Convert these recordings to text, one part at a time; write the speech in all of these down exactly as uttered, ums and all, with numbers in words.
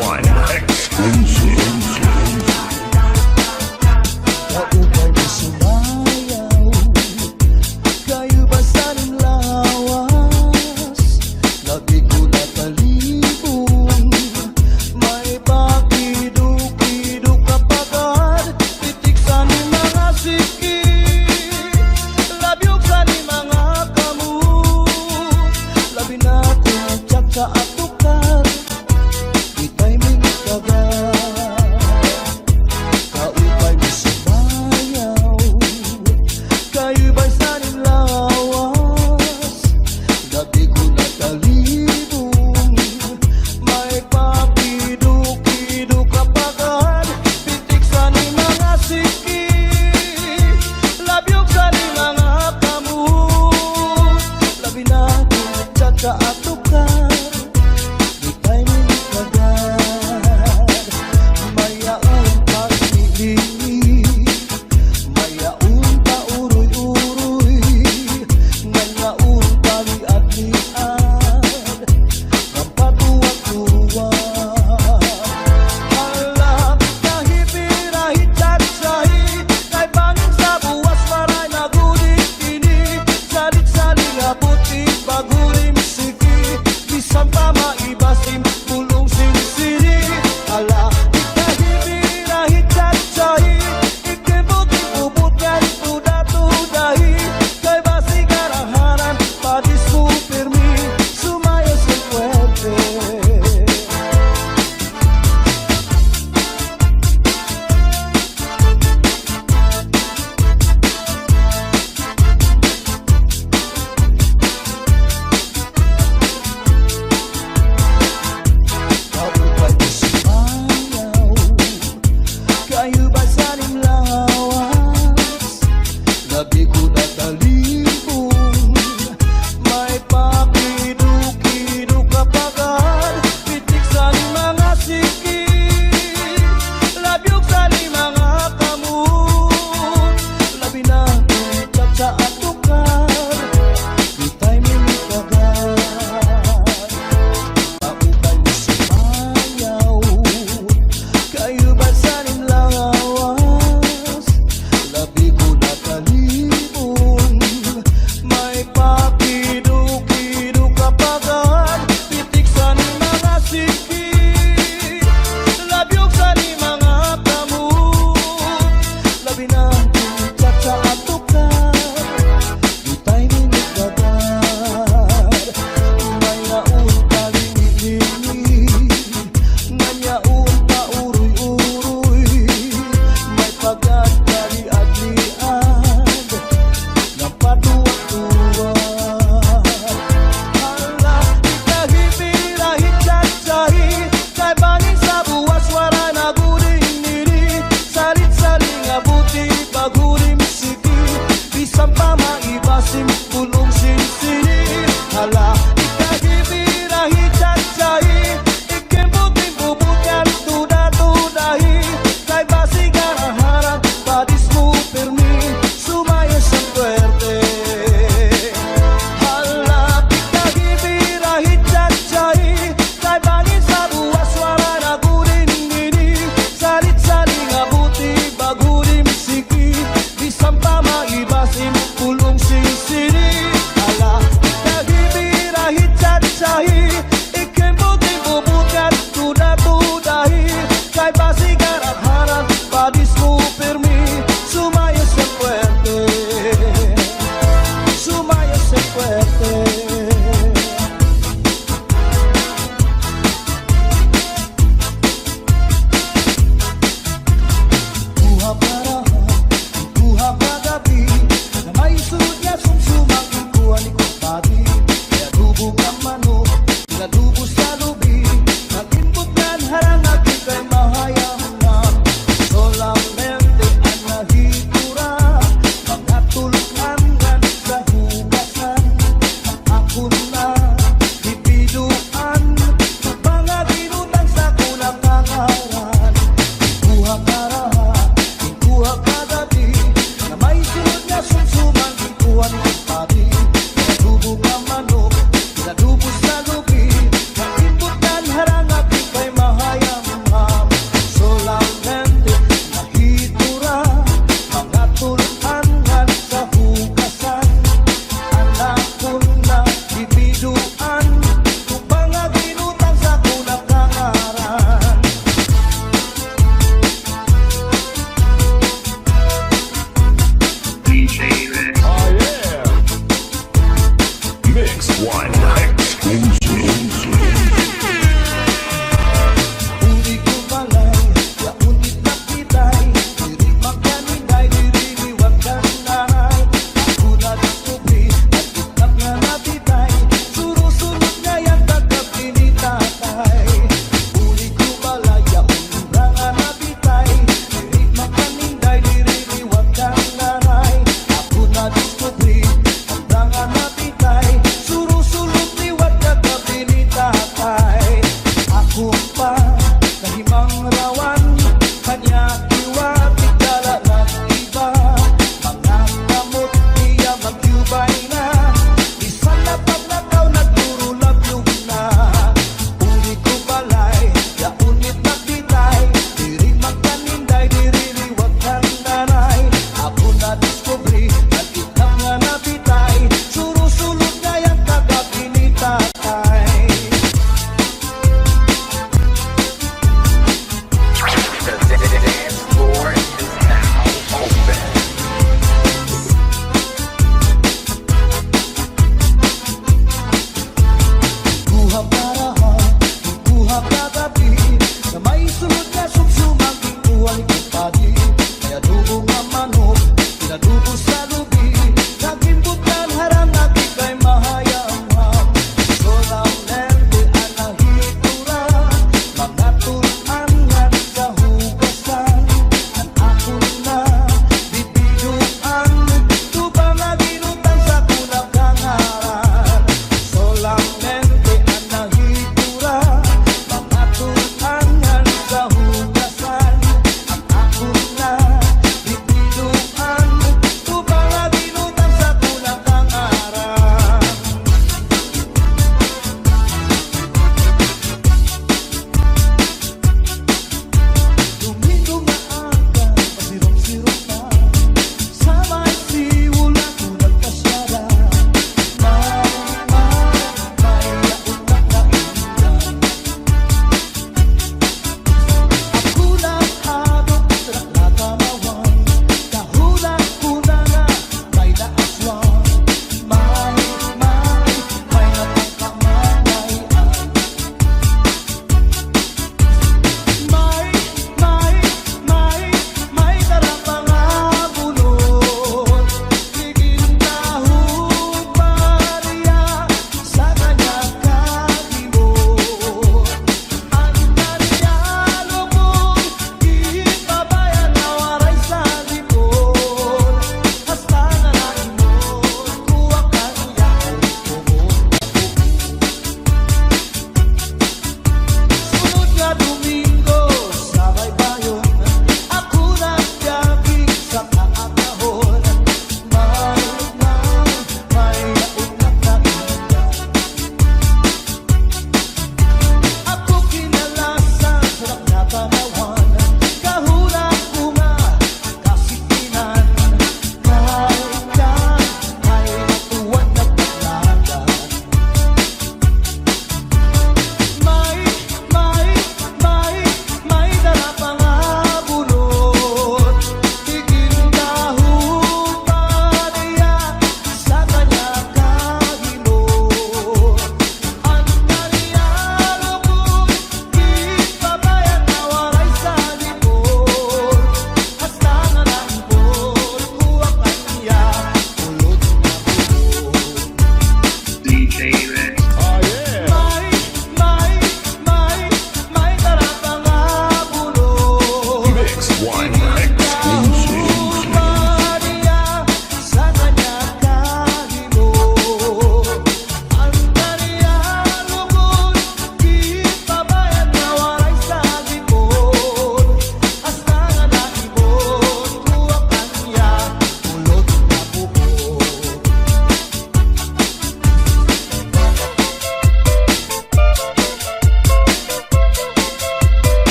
One exclusive. Kaupay mo sumayaw, kay uban sa nim lawas, lagi ko nakalibog. May pakido-kido ka pagad, pitik sa nim mga siki, labyog sa nim mga kamot, labi na ko tsaka atukan. Itay ming daga.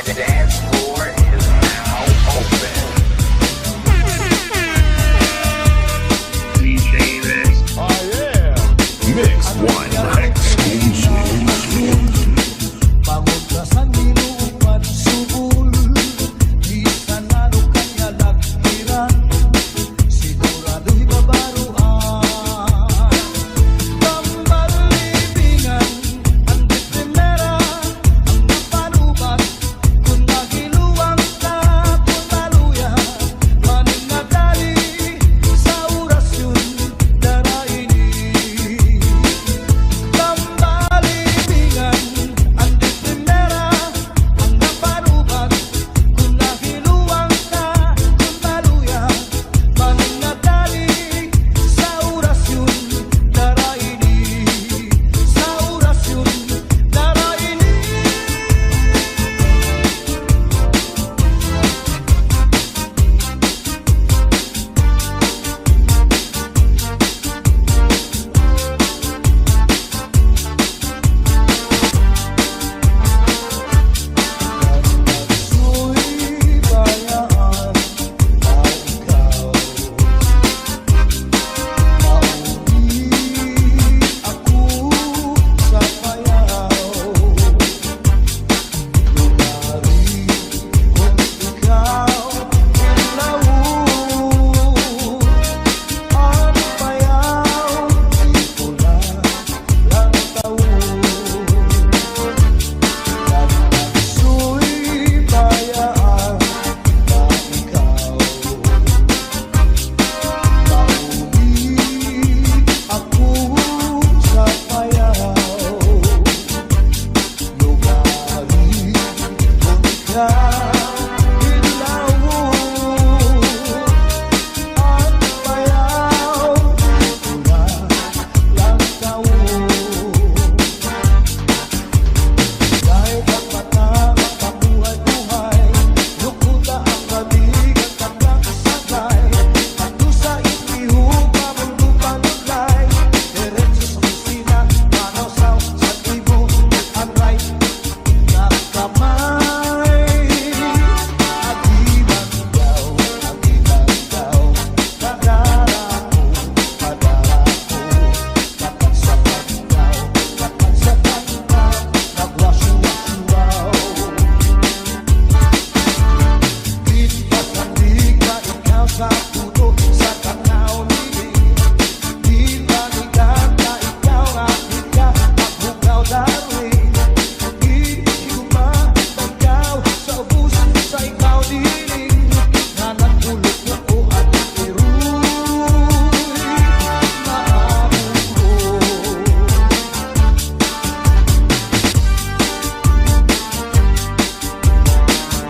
The dance floor is now open. D J Mix. Oh, yeah. Mix one exclusive.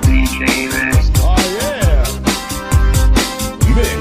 D J Mix. Oh, yeah. Mix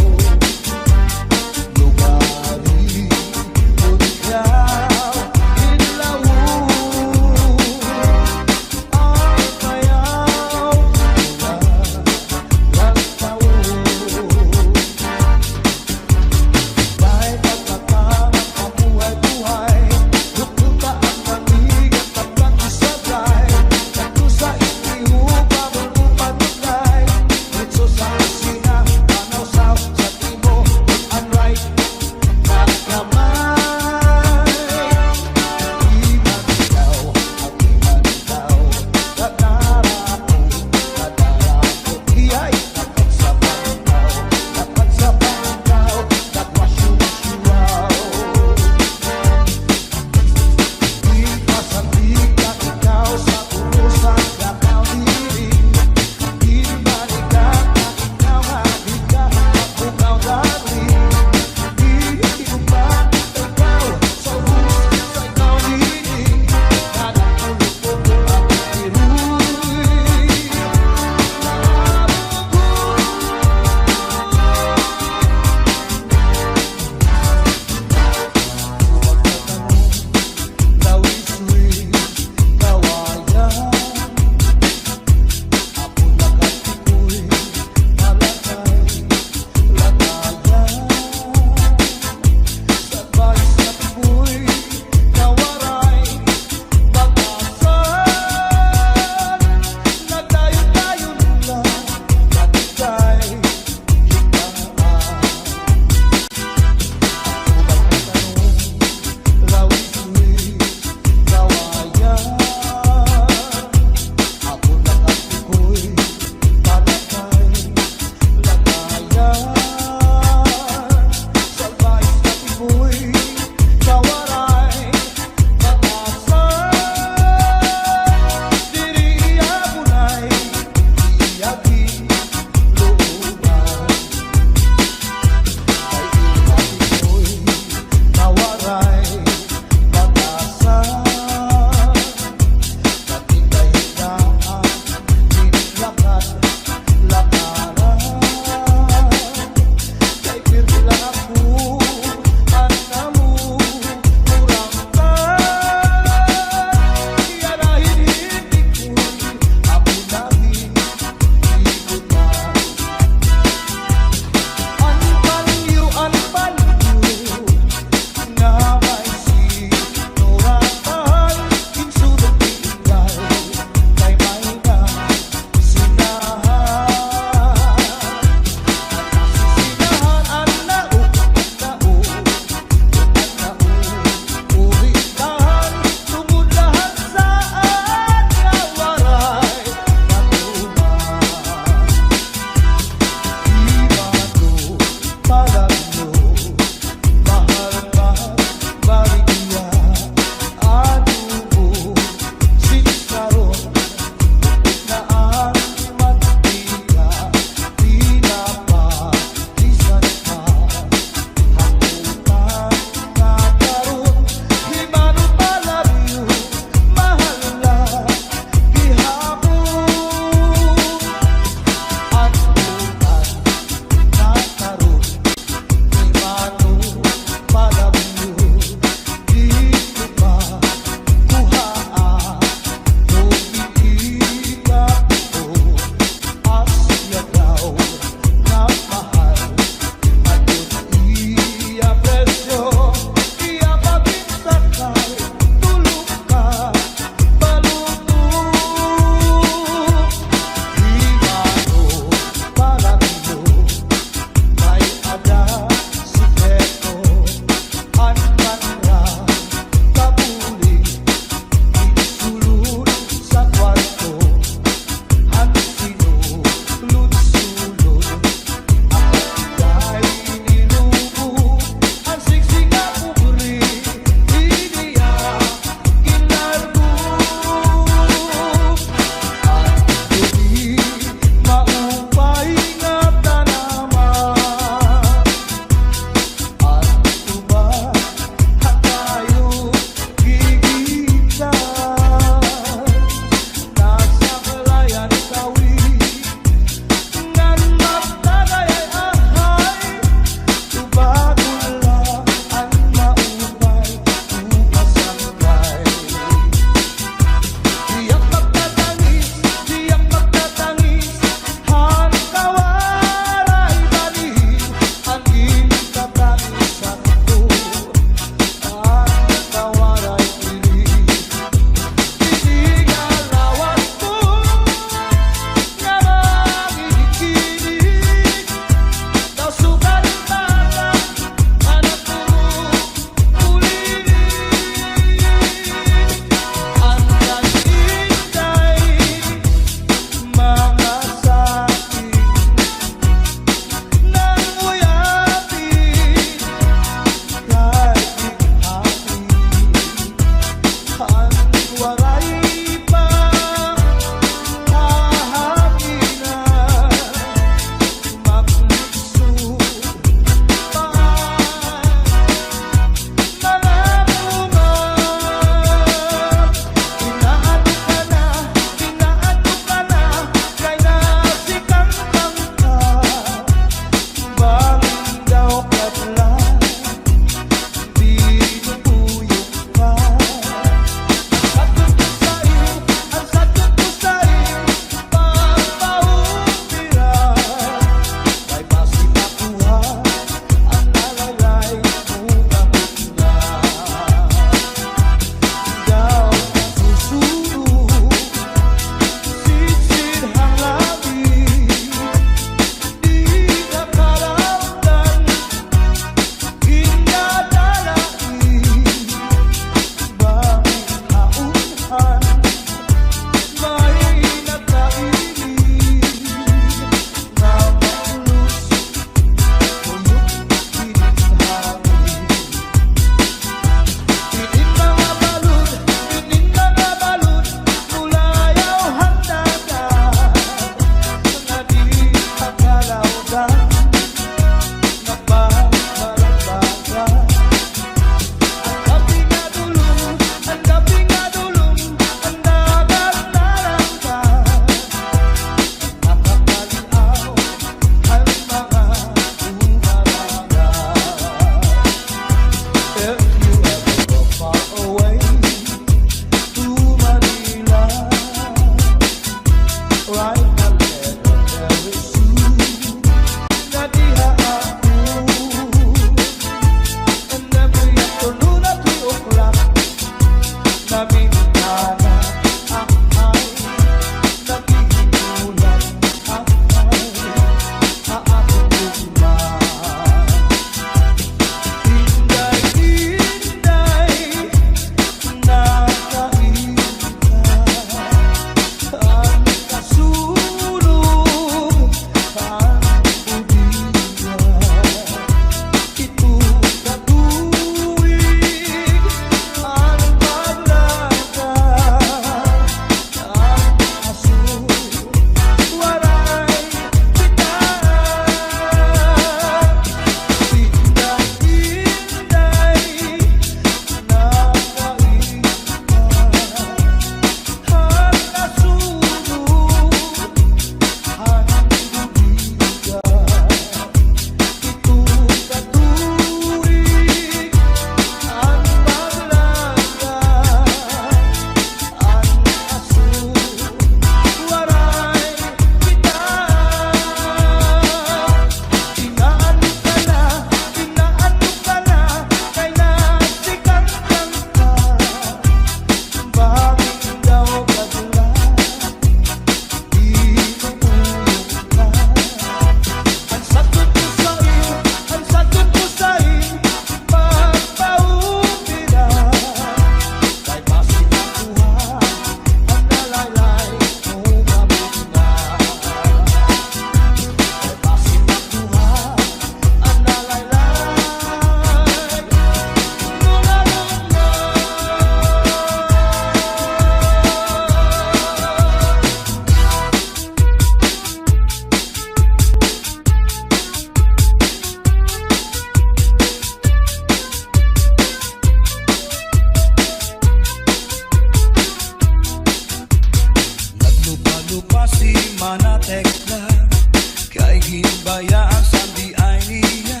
Bayaan sandi ay niya,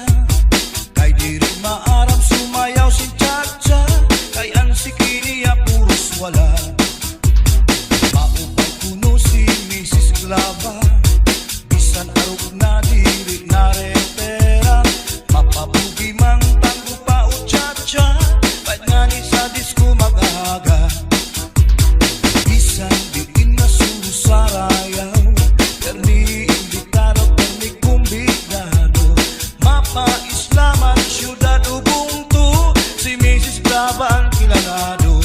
kay diri maaram sumayaw sin cha-cha, kay an siki niya puros wala. Maupay kuno si Misis Glava, bisan arog na diri na repera, mapabugi man tanggo pa o cha-cha, bait ngani sa disco mag-aga. Bisan diin nga suro sarayaw, permi imbitado, permi kumbidado. Mapa-isla man syudad o bungto, si Misis Glava an kilalado.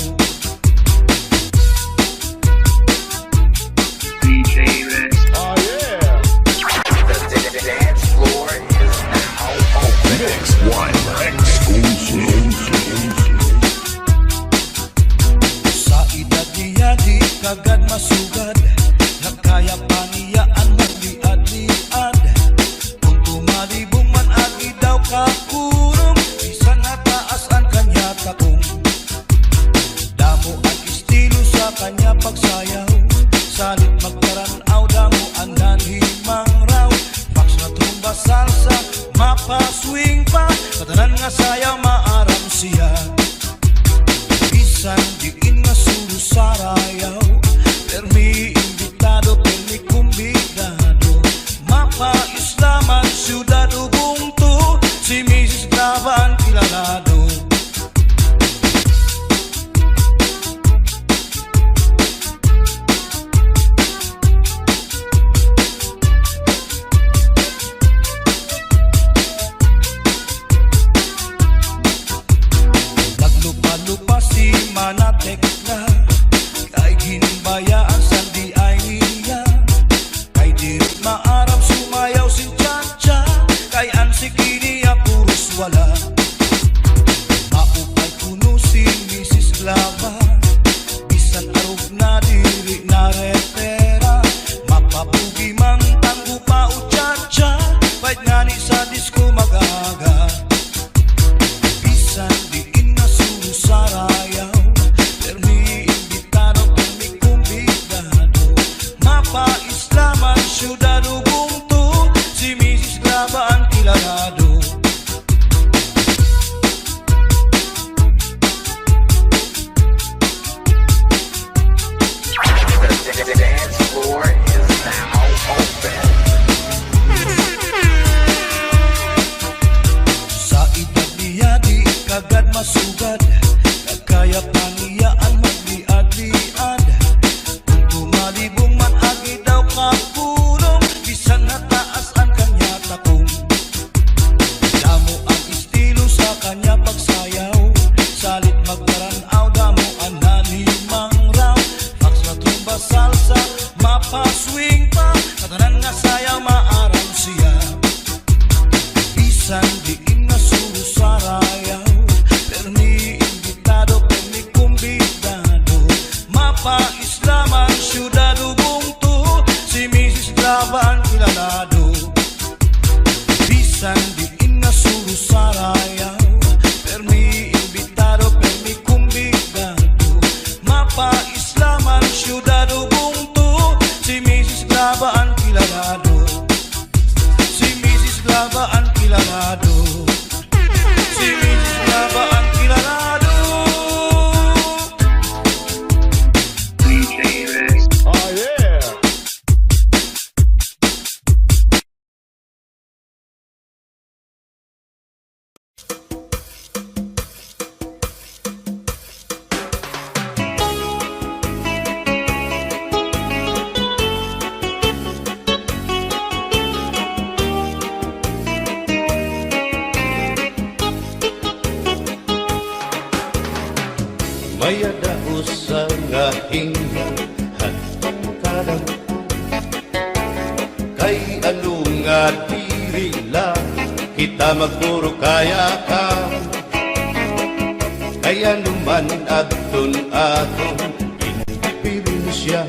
D J Rex. Oh, yeah. The dance floor is now open. Mix one exclusive. Sa edad niya di kagad masugad, nga kaya pa niya an magliad-liad. Kon tumalibong man agi daw kakulong, bisan hataas an kanya takong. Damo an estilo sa kanya pagsayaw, salit magparan-aw, damo an nanhimangraw. Foxtrot, rumba, salsa, mapa-swing pa, katanan nga sayaw maaram siya. Bisan diin nga suro sarayaw, permi imbitado, permi kumbidado. Mapa-isla man syudad o bungto, si Misis Glava an kilalado. Naglupa-lupa si Mana Tekla, kay ginbayaan sandi ay niya, kay diri maaram sumayaw sin cha-cha, kay an siki niya puros wala. Maupay kuno si Misis Glava, bisan arog na diri na repera, mapabugi man tanggo pa o cha-cha, bait ngani sa disco mag-aga. Bisan diin nga suro sarayaw, permi imbitado, permi kumbidado. Mapa-isla man syudad o bungto, si Misis Glava an kilalado. The dance floor is now open. Sa edad niya di kagad masugad, nga kaya pa niya an magliad-liad. Kon tumalibong man agi daw kakulong, bisan hataas an kanya takong. Damo an estilo sa kanya pagsayaw, salit magparan-aw, damo an nanhimangraw. Foxtrot, rumba, salsa, mapa-swing pa, katanan nga sayaw maaram siya. Bisan diin nga suro sarayaw, permi imbitado, permi kumbidado. Mapa-isla man syudad o bungto, si Misis Glava an kilalado. Bisan diin nga suro sarayaw, permi imbitado, permi kumbidado. Mapa-isla man syudad o bungto, si Misis Glava an kilalado. Si Misis Glava an kilalado. Si Misis Glava an kilalado. D J Rex. Oh, yeah. May-ada usa nga hinga hadto kada. Kay ano nga diri la kita magpuro kaya ka? Kay ano man adton aton indiperensya,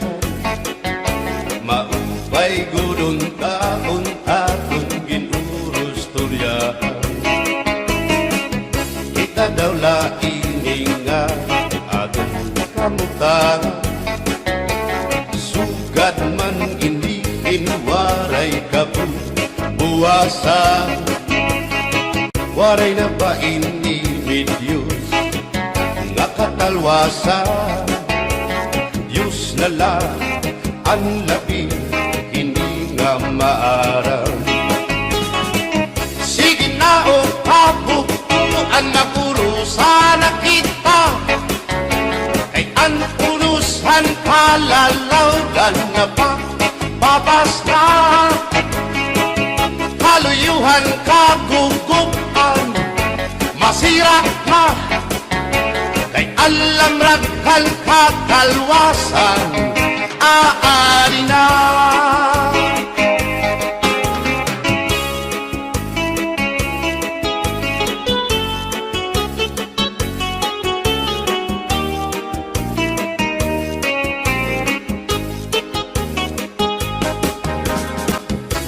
maupay gud unta kon aton gin-urustoryahan. Kita daw la ini nga aton kamutangan. Sugad man ini hin waray kabubungan. Waray na ba ini Diyos nga katalwasan? Diyos na la an labi hini nga maaram. Sige na, o kabugtoan, mag-urusa na kita, kay an unos han kalalaw-an na pa- babas na. Kaluyo han kagugup-an, masira na. Kay an lamrag han kakalwasan, aadi na.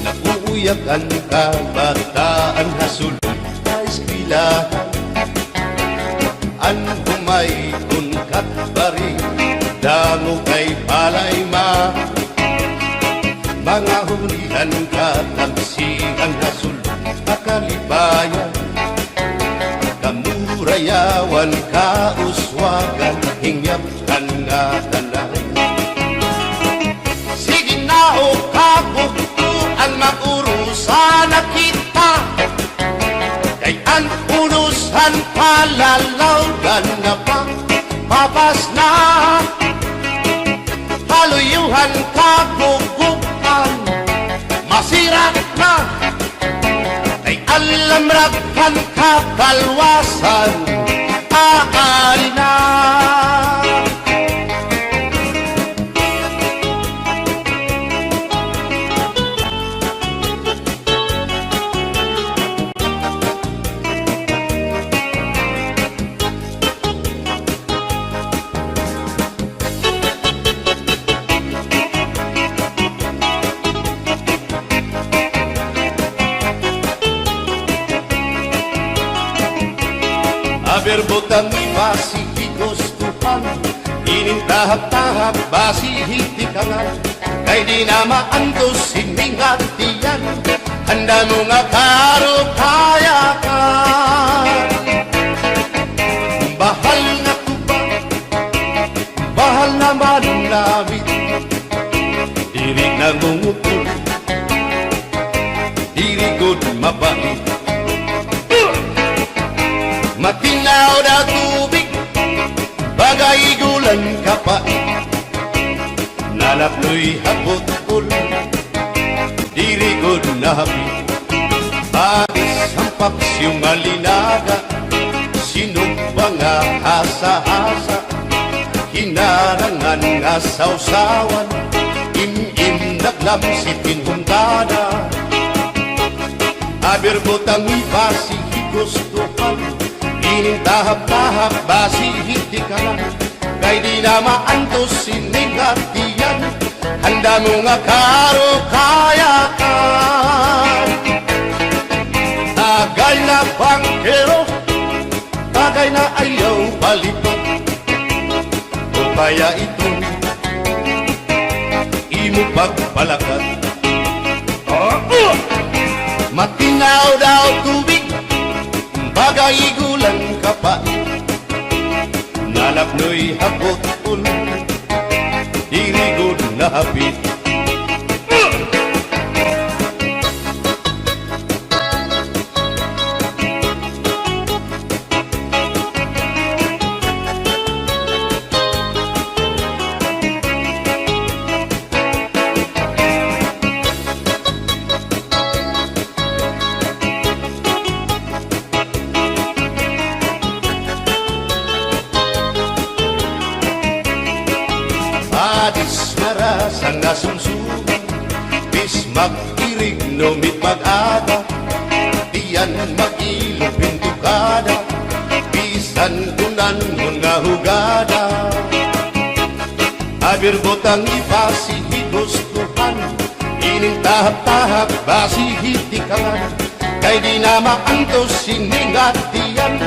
Nag-uuyag an kabataan ha sulod ha eskwelahan. An humaygon kat bari, damo kay palay ma. Mga hunihan katagsihan ha sulod ha kalipayan. Kamurayawan, kauswagan, hingyap kan ngatanay. Sige na, o kabugtoan, mag-urusa na kita, kay an unos han kalalaw-an na pa- babas na. Kaluyo han kagugup-an, masira na. Kay an lamrag han kakalwasan, aadi na. Aber butang mi basi hi Gusto han, inin tahap-tahap basi hi Tikangan. Kay di na maantos ini nga tiyan, han damo nga karukayakan. Bahal nga tuba, bahal na manunamit, diri nangungutol, diri gud mabait. Matinaw daw tubig, baga ig-ulan kapait. Nalapnoy ha putol, diri gud nahapit. Patis han paksiw nga linaga, sinugba nga hasa-hasa, hinarangan nga sawsawan, im-im naglamsip hin huntada. Aber butang mi basi hi Gusto han, inin tahap-tahap basi hi Tikangan. Kay di na maantos ini nga tiyan, han damo nga karukayakan. Tagay na bangkero, tagay na ayaw palipad. Upaya iton imo pagpalakad. Matinaw daw tubig, baga ig-ulan kapait. Nalapnoy ha putol, diri gud nahapit. Padis nga rasa nga sumsuman, bis mag-irig numit mag-aga, tiyan mag-ilog pintukada, bisan kunan-on nga hugada. Aber butang mi basi hi Gusto han, inin tahap-tahap basi hi Tikangan. Kay di na maantos ini nga tiyan,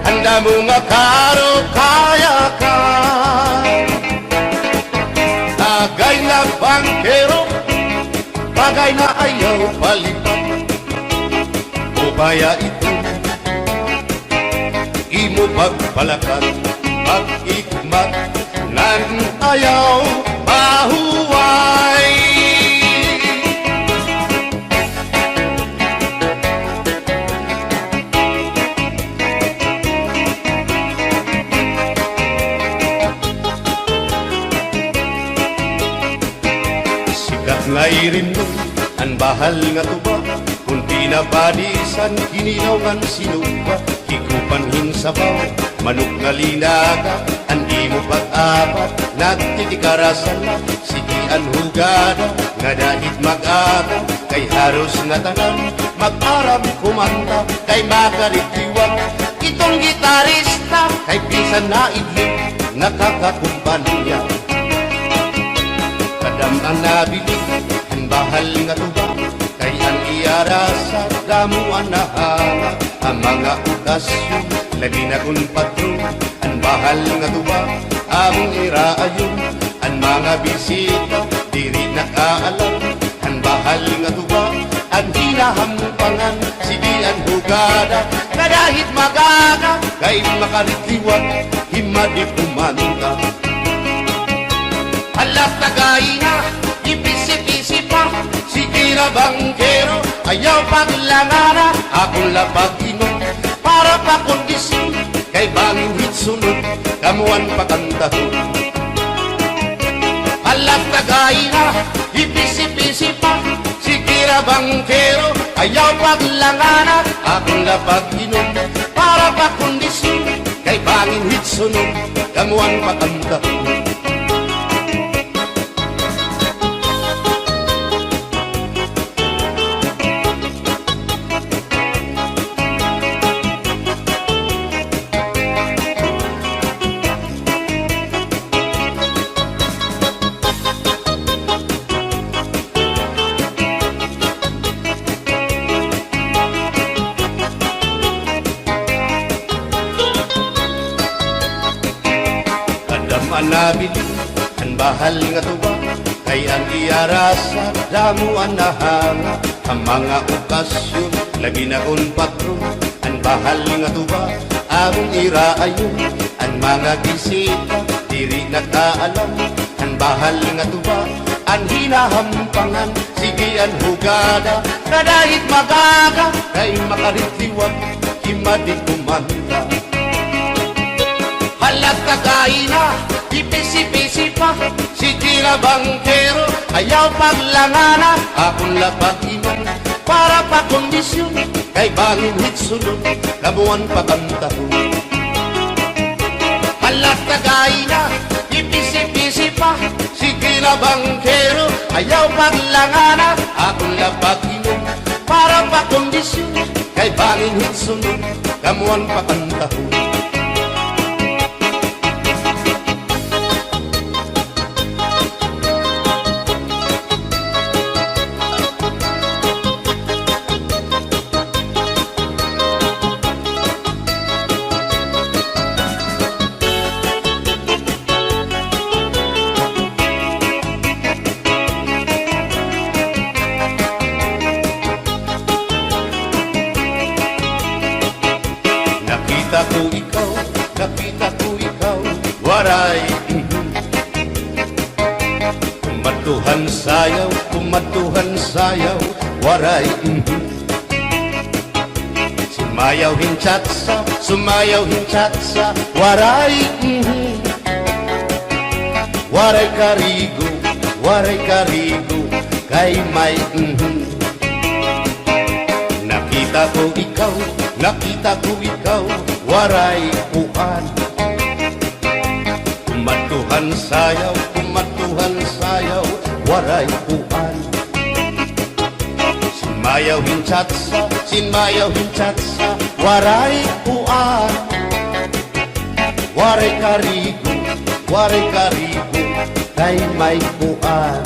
han damo nga karukayakan. Tagay na bangkero, tagay na ayaw palipad. Paya ito, imo pagpalakat, pag-ikmat, ngan ayaw mahuway. Sikat nga irimnon an bahal nga tuba, kon pinapadisan, kinilaw ngan sinugba, hikupan hin sabaw, manok nga linaga, an imo pag-apat, nagtitikara sala, sige an hugada, ngada hit mag-aga, kay haros ngatanan, mag-aram kumanta, kay makaritiwat, iton gitarista, kay bisan naidlip, nakakakumpanya. Kadam-an nabilin, an bahal nga tuba, kay an iya rasa, damo an nahanga, ha mga okasyon, labi na kon patron, an bahal nga tuba, amon iraayon, an mga bisita, diri nakaalam, an bahal nga tuba, an hinahampangan, sige an hugada, ngada hit mag-aga, kay makaritiwat, himadi kumanta. Hala, tagay na, ipisi-pisi pa, sige na, bangkero, ayaw paglangana, akon la pag-inom, para pakondisyon, kay bangin hit sunod, kamo an pakantahon. Hala, tagay na, ipisi-pisi pa, sige na, bangkero, ayaw paglangana, akon la pag-inom, para pakondisyon, kay bangin hit sunod, kamo an pakantahon. Kadam-an nabilin, an bahal nga tuba, kay an iya rasa, damo an nahanga, ha mga okasyon, labi na kon patron, an bahal nga tuba, amon iraayon, an mga bisita, diri nakaalam, an bahal nga tuba, an hinahampangan, sige an hugada, ngada hit mag-aga, kay makaritiwat, himadi kumanta. Hala, tagay na, ipisi-pisi pa, sige na, bangkero, ayaw paglangana, akon la pag-inom, para pakondisyon, kay bangin hit sunod, kamo an pakantahon. Hala, tagay na, ipisi-pisi pa, sige na, bangkero, ayaw paglangana, akon la pag-inom, para pakondisyon, kay bangin hit sunod, kamo an pakantahon. Nakita ko ikaw, nakita ko ikaw, Waray, mhm. Kumadto han sayaw, kumadto han sayaw, Waray, mhm. Sumayaw hin cha-cha, sumayaw hin cha-cha, Waray, mhm. Waray karigo, waray karigo, kay may, mhm. Nakita ko ikaw, nakita ko ikaw, Waray kuan. Kumadto han sayaw, kumadto han sayaw, Waray kuan. Sinmayaw hin cha-cha, sinmayaw hin cha-cha, Waray kuan. Waray karigo, waray karigo, kay may kuan.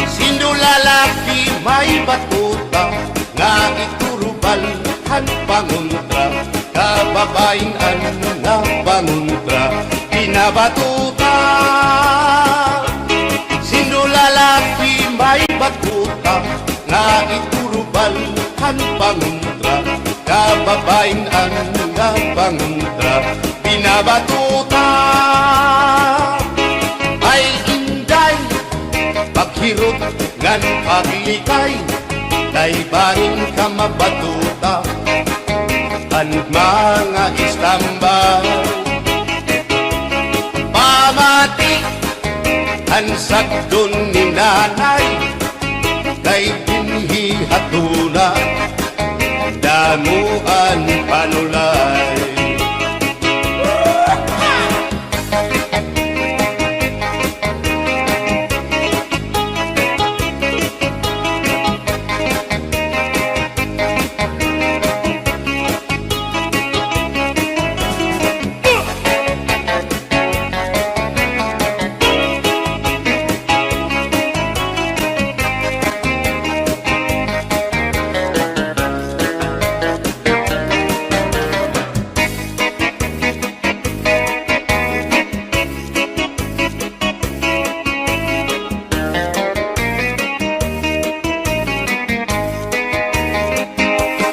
Sindo lalaki may batuta, nga iturubal han pangontra, kababayin-an nga pangontra, pinabatuta. Sindo lalaki may batuta, nga iturubal An pangontra, kababain-an nga pangontra, binabatuta. Ay Inday, paghirot ngan paglikay, kay bahin ka mabatuta. An mga istambay, pamati an sagdon ni Nanay, kay dinhi ha tuna, damo an panulay.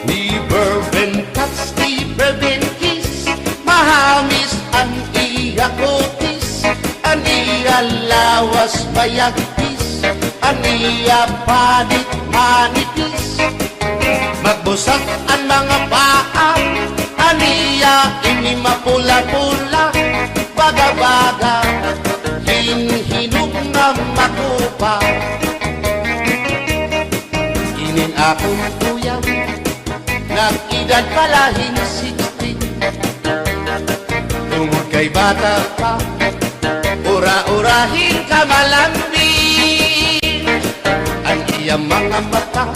Ni Bourbon Touch, ni Bourbon Kiss, mahamis an iya kutis, an iya lawas mayagpis, an iya panit manipis. Magbusag an mga paa, an iya ini mapula-pula, baga-baga, hin hinog nga makupa. Inin akon uyab, nag-edad pa la hin sixteen. Tungod kay bata pa, ura-ura hin kamalambing. An iya mga mata,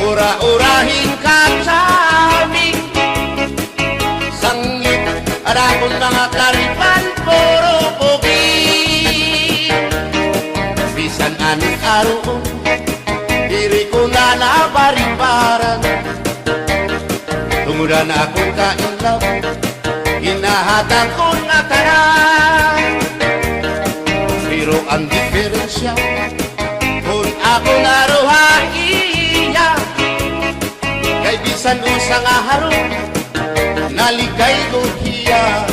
ura-ura hin ka-charming. Sanglit an akon mga karipan, puro pugi. Bisan ano an aruon, diri ko na nabaribaran. Tungod an akon ka-in love, ginahatag ko ngatanan. Pero an diperensya, kon ako naro ha iya, kay bisan unsa nga harong, nalikay gud hiya.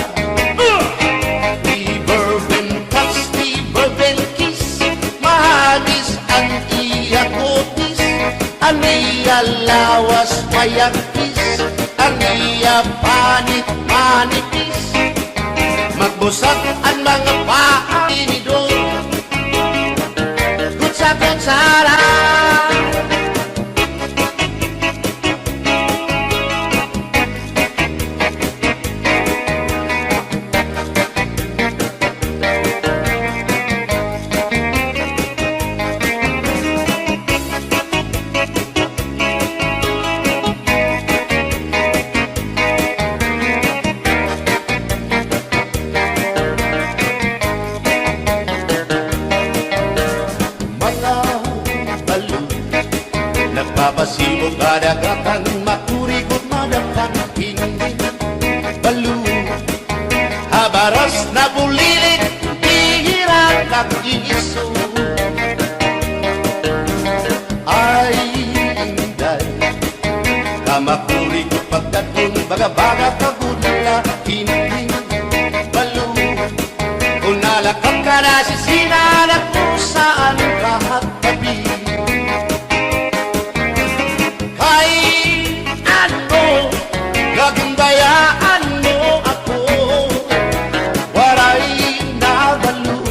Ni Bourbon Touch, ni Bourbon Kiss, mahamis an iya kutis, an iya lawas mayagpis, an iya panit manipis. Magbusag an mga paa, tinidor, gutsa-gutsara. Mga balo, nagpapasibo kadagatan, makurigot madapan, hindi balo. Ha baras nabulilit, bihira kag-iiso. Ay, Inday, kamakurigot pagdadon, baga-baga kagudla, hindi balo. Kon nalakak ka na sisina, nagkusaan ka ha tabi. Kay ano nga ginbayaan mo ako, waray nabalo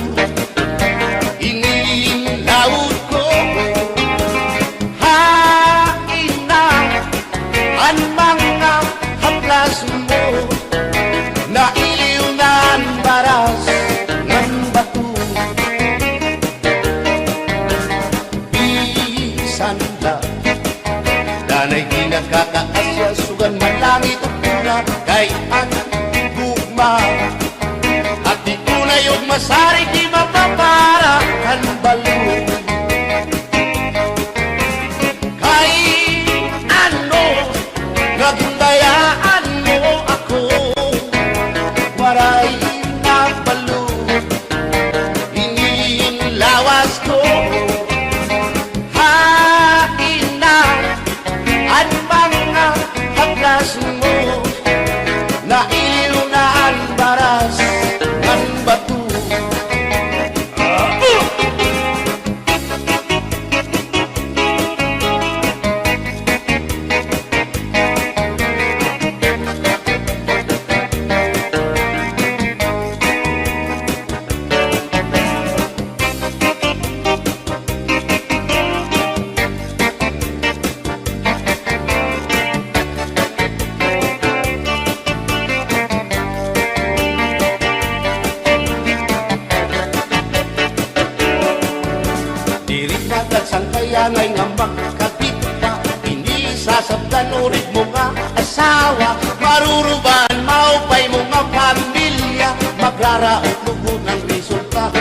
ini lawas ko. Hain na an mga haplas mo, nailiw na an baras ngan bato. Bisan la danay di nakakaasya, sugan man langit ug luna, kay an gugma, hati unay ug masarig, di mapapara kan balo. Kay ano nga ginbayaan mo ako, waray nabalo ini lawas ko. Hain na Angay nga magkabit ka, ini sasabtan urig mo nga asawa, marurubahan maupay mo nga pamilya, magraraot lugod an resulta.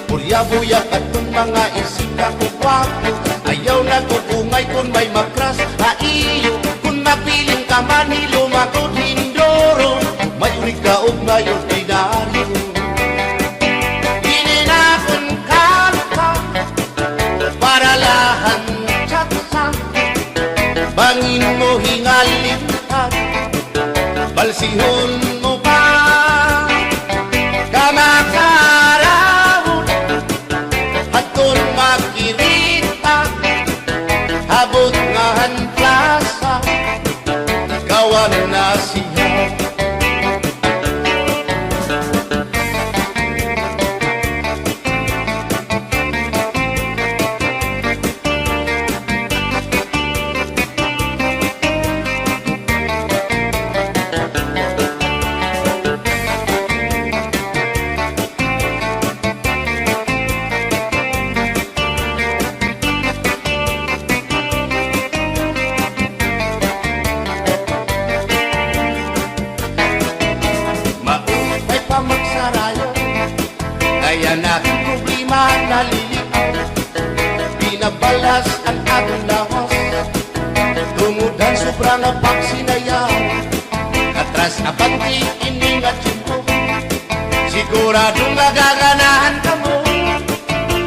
Purya-buya kadton mga isika ko gwapo, ayaw na gugungay kon may makras ha iyo, kon mapiling ka man hi lumakod hindoro, may urig ka ug may ordinaryo. Ini na kon kanta, para la han chatsa, bangin mo hingalimtan, balsihon mo pa, kamakarawon, hadton makirita, habot nga han plasa, kawan na siya. Maupay pa magsarayaw, kay an akon problema nalilikaw. Binabalas an akon lawas, tungod han sobra nga pagsinayaw. Katras abante ini nga tiyempo, sigurado nga gaganahan kamo.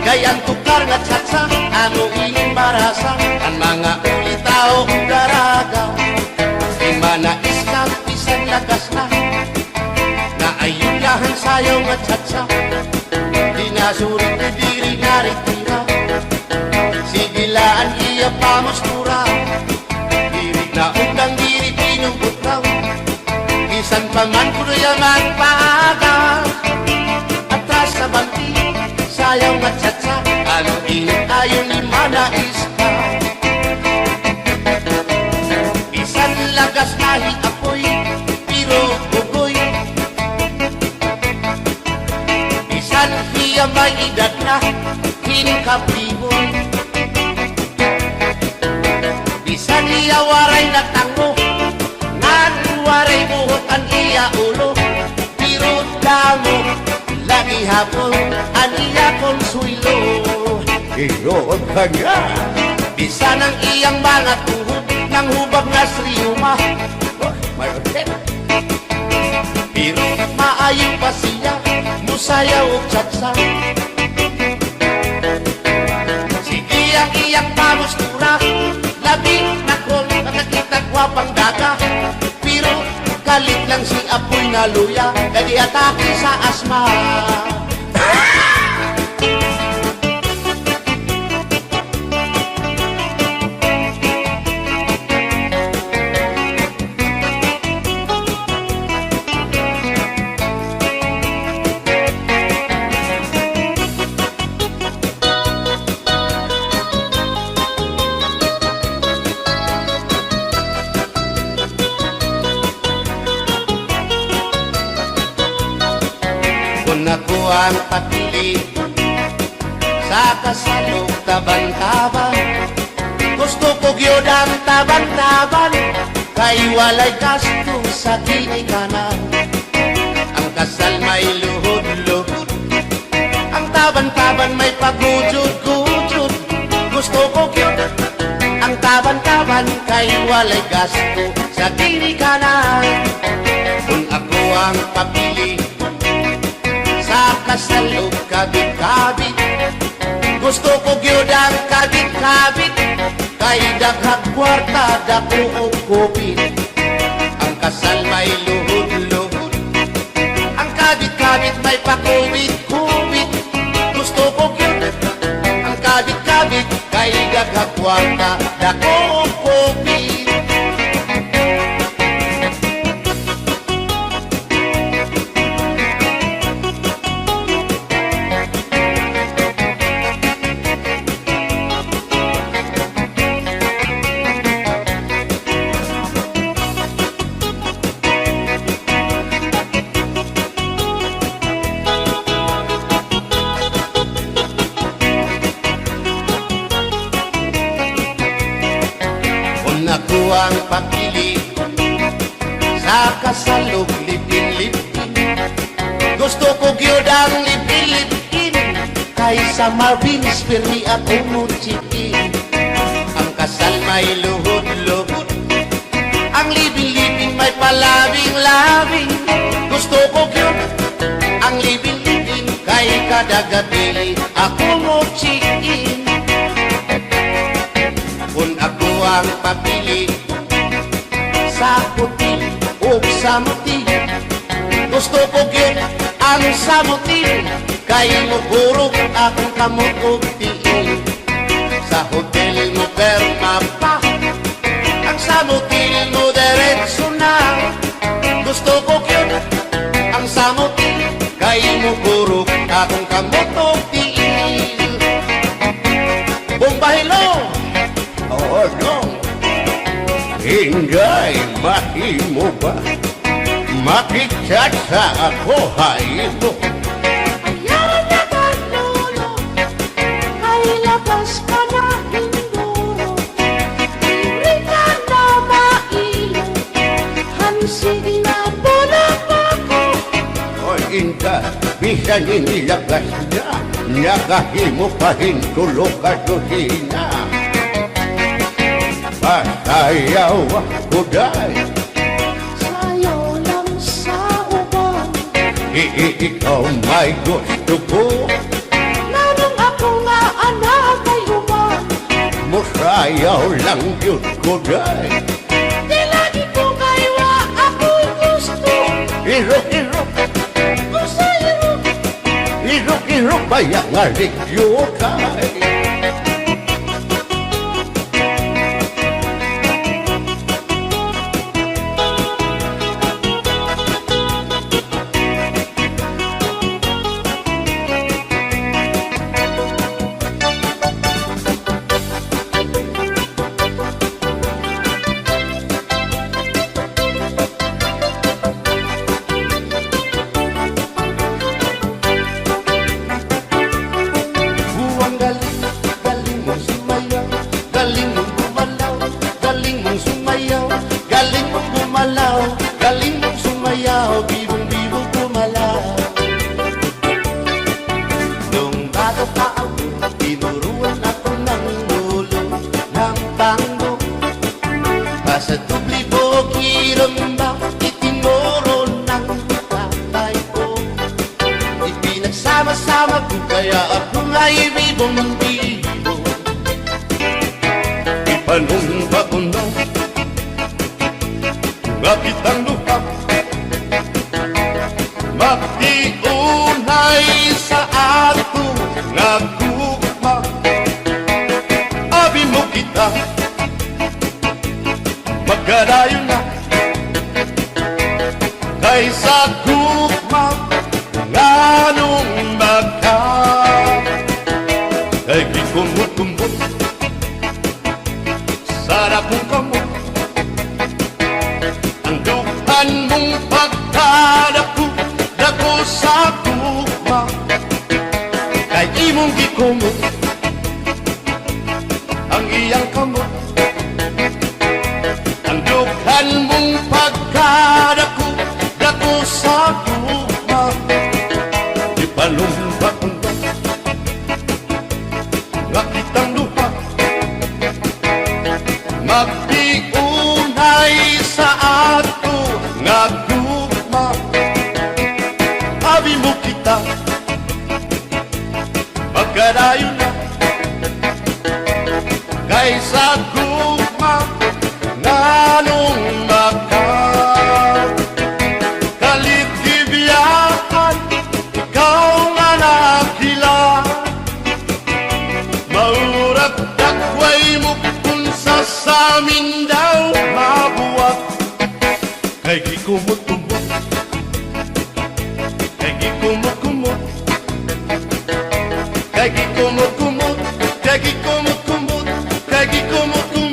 Kay an tukar nga chatsa, amo ini marasa, an mga ulitaw daraga. Di man na iskap, bisan lagas na, naayon la han sayaw nga chatsa. Di na suri ko diri naritira, sige la an iya pamustura. Diri na undang, diri binubutraw. Bisan pa man kuno iya magpaaga, atras abante, sayaw nga chatsa, ano ini ayon ni mana iska. Bisan lagas na hi Apoy, pero bugoy. Bisan hiya may edad na, hin kapiboy. Bisan hiya waray na tango, ngan waray buhok an iya ulo, pero damo la gihapon an iya konsuwelo. Iyo, tanga. Bisan an iyang mga tuhod nanghubag nga sriyuma. Oh, may Pero maayo pa siya mosayaw og chatsa. Sige an iyang pamustura, labi na kon makakita gwapang daga. Pero kalit lang si Apoy nga luya, kay giatake sa asma. Kon ako an papili sa kasal ug taban-taban, gusto ko gyud an taban-taban, kay walay gasto sa ginikanan. An kasal may luhod-luhod, an taban-taban may pagujod-gujod. Gusto ko gyud an taban-taban, kay walay gasto sa ginikanan. Kon ako an papili sa kasal ug kabit-kabit, gusto ko gyud an kabit-kabit, kay daghan kwarta, dako og kupit. An kasal may luhod-luhod, an kabit-kabit may pakubit-kubit. Gusto ko gyud an kabit-kabit, kay daghan kwarta, dako og kupit. Ako an papili sa kasal ug live-in, live-in. Gusto ko gyud an live-in, live-in, kaysa Marvin's, pirmi ako mo-check-in. An kasal may luhod-luhod, an live-in, live-in may pa-loving-loving. Gusto ko gyud an live-in, live-in, kay kada gabii ako mo-check-in. Kon ako an papili sa hotel ug sa motel, gusto ko gyud an sa motel, kay mokurog akon kamot ug tiil. Sa hotel mopirma pa, an sa motel modiretso na. Gusto ko gyud an sa motel, kay mokurog akon kamot ug tiil. Bong Bahilo! Oo, Dong. Inday, mahimo ba makigchat sa ako ha imo? Ayaw na ka, Lolo, kay lagas ka na hinduro. Diri ka na mailo, han sige na bulabako. Oy, Inday, bisan ini lagas na, nakahimo pa hin tulo ka dosena. Pasayaw ako, day. Sayaw lang sa uban. I-, i-, ikaw may gusto ko. Nganong ako nga ana kay uban? Mosayaw lang gyud ko, day. Di lagi ko kay wa ako gusto. Irok, irok. Usa irok. Irok-irok baya nga ligyot ay. Buwang, galing, galing mong sumayaw, galing mong gumalaw, galing mong sumayaw, galing mong gumalaw, galing mong sumayaw, bibong-bibong gumalaw. Nung bata pa ako, tinuruan ako ng lolo ng tango. Basta doble bukirang ba, itinuro ng tatay ko. Ipinagsama-sama ko, kaya ako ngay bibong-bibong. Ipanumpa ko na nga kitang duha magtiunay sa ato nga gugma. Abi mo kita, magkadayon na kay sa gugma nganong magka. Kay gikumot-kumot sa dakong kamot. Ang dughan mong pagkadako, dako sa gugma. Kay imong gikumot ang iyang kamot. Ang dughan mong pagkadako, dako sa gugma. Ipalumba-lumba nga kitang duha magtiunay sa ato nga gugma. Abi mo kita, magkadayon na kay sa gugma nganong magka. Kaligdibiyahan, ikaw nga nakila. Maurag dagway mo kun sa samin daw mabuhat. Kay gikumot-kumot, kay gikumot-kumot, kay gikumot-kumot, kay gikumot-kumot, kay gikumot-kumot.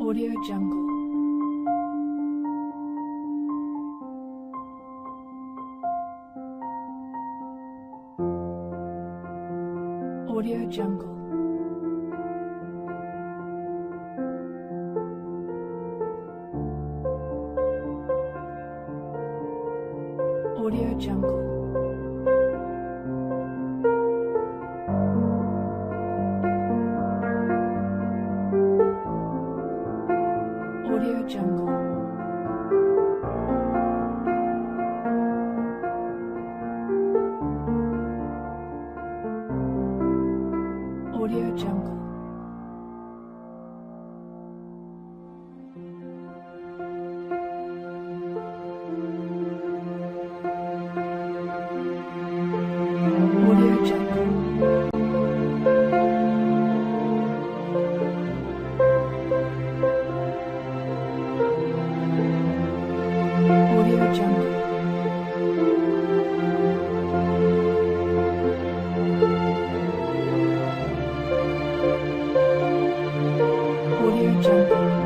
Audio Jungle. Audio Jungle. Audio Jungle. Audio Jungle. Audio Jungle. Audio Jungle. Audio Jungle. Audio Jungle. Audio Jungle.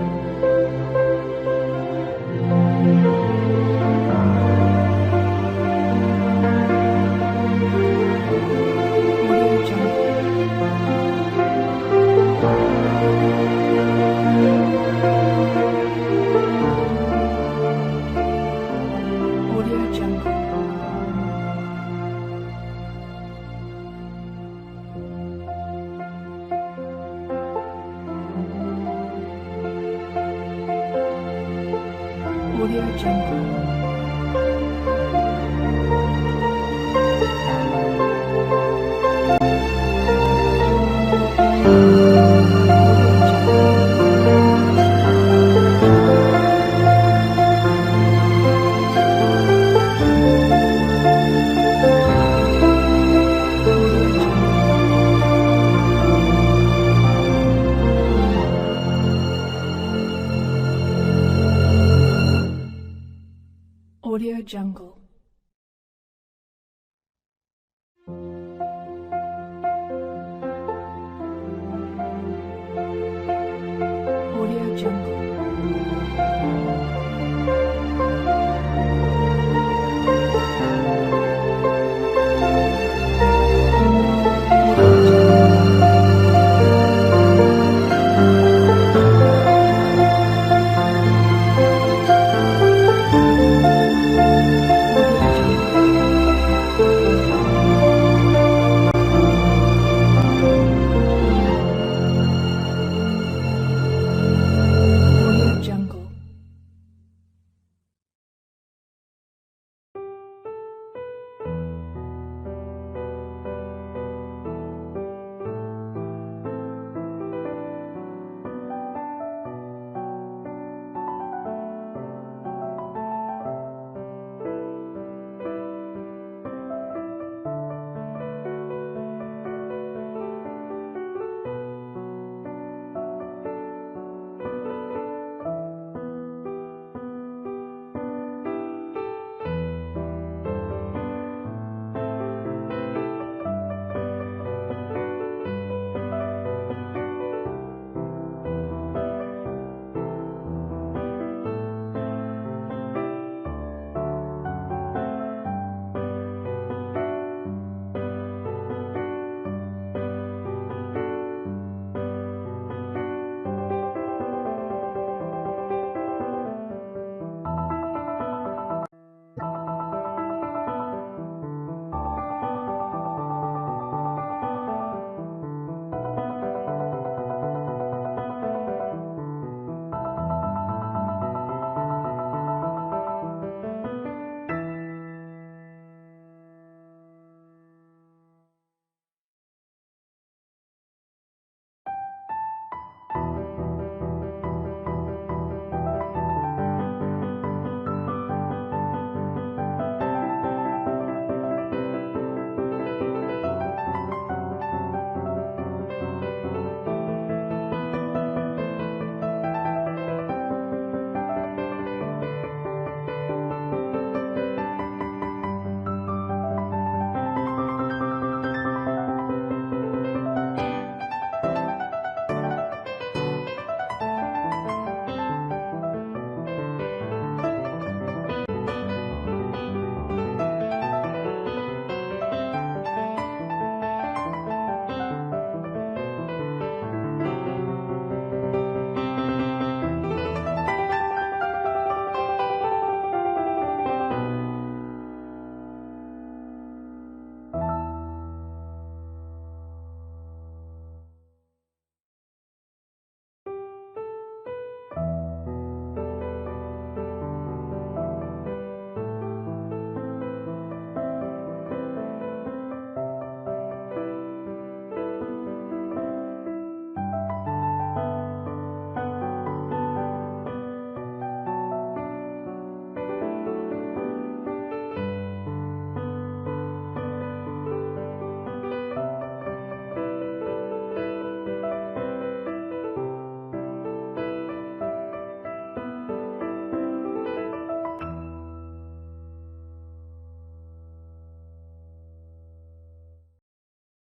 Audio Jungle. Audio Jungle.